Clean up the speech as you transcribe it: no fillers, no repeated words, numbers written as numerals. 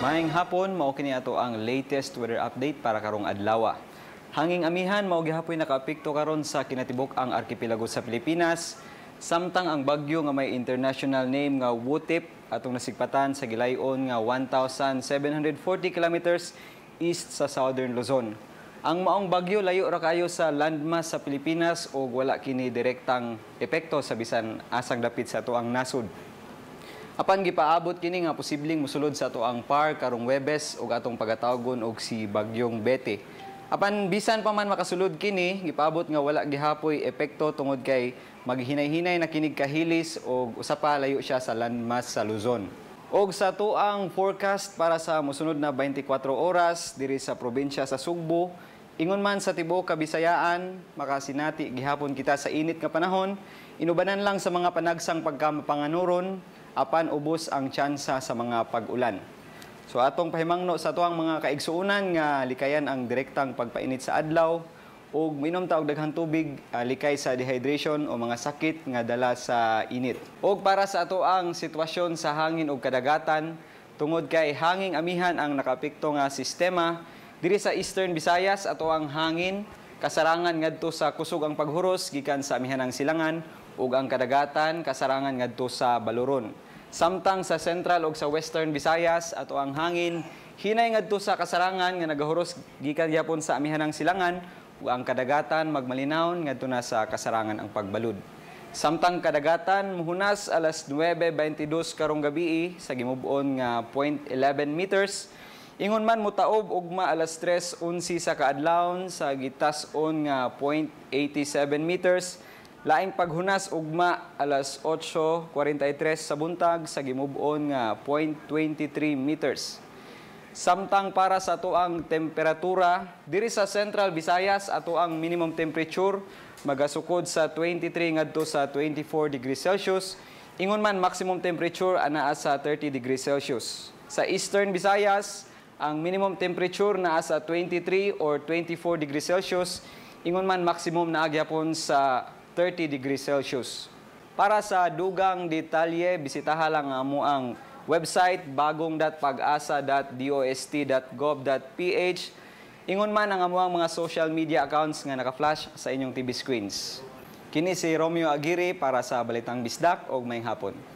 Maayong hapon, mao kini ato ang latest weather update para karong adlaw. Hanging amihan mao gihapoy nakaapekto karon sa kinatibuk ang arkipelago sa Pilipinas, samtang ang bagyo nga may international name nga Wutip atong nasigpatan sa gilayon nga 1,740 kilometers east sa Southern Luzon. Ang maong bagyo layo ra kayo sa landmass sa Pilipinas ug wala kini direktang epekto sa bisan asang dapit sa atoang nasod. Apan gipaabot kini nga posibleng mosulod sa atoang PAR karong Webes ug atong pagatawgon og si Bagyong Bete. Apan bisan pa man makasulod kini, gipaabot nga wala gihapoy epekto tungod kay maghinay-hinay na kinig kahilis ug usa pa, layo siya sa landmass sa Luzon. Og sa atoang forecast para sa mosunod na 24 oras diri sa probinsya sa Sugbo, ingon man sa tibuok Kabisayaan, makasinati gihapon kita sa init nga panahon, inubanan lang sa mga panagsang pagkamapanganuron, apan ubos ang tsansa sa mga pag-ulan. So atong pahimangno sa atoang mga kaigsuonan nga likayan ang direktang pagpainit sa adlaw ug minom ta og daghang tubig, likay sa dehydration o mga sakit nga dala sa init. Og para sa atoang sitwasyon sa hangin ug kadagatan, tungod kay hanging amihan ang nakaapekto nga sistema diri sa Eastern Visayas, ato ang hangin kasarangan ngadto sa kusog ang paghuros gikan sa amihanang silangan ug ang kadagatan kasarangan ngadto sa Baluron. Samtang sa Central ug sa Western Visayas, ato ang hangin hinay ngadto sa kasarangan nga nagahuros gikan gyapon sa amihanang silangan ug ang kadagatan magmalinawon ngadto na sa kasarangan ang pagbalud. Samtang kadagatan muhunas alas 9:22 karong gabi sa gimub-on nga 0.11 meters. Ingon man mutaob ugma alas 3:11 sa kaadlawon sa gitas-on nga 0.87 meters. Laing paghunas ugma alas 8:43 sa buntag sa gimub-on nga 0.23 meters. Samtang para sa atoang temperatura, diri sa Central Visayas, ato ang minimum temperature magasukod sa 23 ngadto sa 24 degrees Celsius. Ingon man maximum temperature anaa sa 30 degrees Celsius. Sa Eastern Visayas, ang minimum temperature naa sa 23 or 24 degrees Celsius. Ingon man maximum naa gyapon sa 30 degrees Celsius. Para sa dugang detalye, bisitaha lang ang amoang website bagong.pagasa.dost.gov.ph. Ingon man ang amoang mga social media accounts nga naka-flash sa inyong TV screens. Kini si Romeo Aguirre para sa Balitang Bisdak, og maayong hapon.